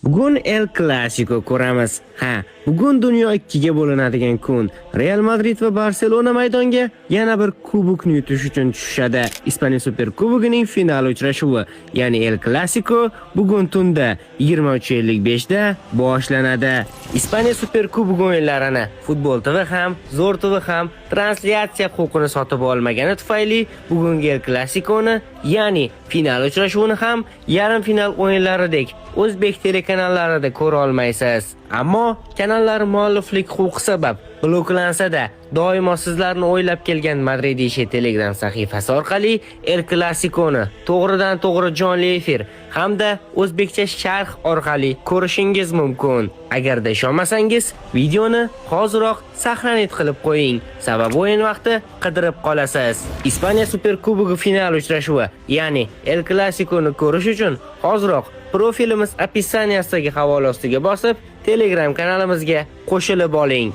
Bugun El Clasico ko'ramiz. Ha, bugun dunyo ikkiga bo'linadigan kun. Real Madrid va Barselona maydonga yana bir kubokni yutish uchun tushishadi. Ispaniya Super Kubogining final uchrashuvi, ya'ni El Clasico bugun tunda 23:55 da boshlanadi. Ispaniya Super Kubogi o'yinlarini Futbol TV ham, Zo'r TV ham translyatsiya huquqini sotib olmagani tufayli bugungi El Clasiconi, ya'ni final uchrashuvini ham yarim final o'yinlaridek o'zbek telekanallarida ko'ra olmaysiz. Ammo kanallar mualliflik huquqi sabab bloklansa-da, doimo sizlarni o'ylab kelgan Madrid ishi Telegram sahifasi orqali El Clasiconi to'g'ridan to'g'ri jonli efir hamda o'zbekcha sharh orqali ko'rishingiz mumkin. Agarda ishonmasangiz, videoni hoziroq сохранить qilib qo'ying. Sababi o'yin vaqti qidirib qolasiz. Ispaniya Super Kubogi final uchrashuvi, ya'ni El Clasiconi ko'rish uchun hoziroq profilimiz описание sidagi havola ostiga bosib, Telegram kanalimizga qo'shilib oling.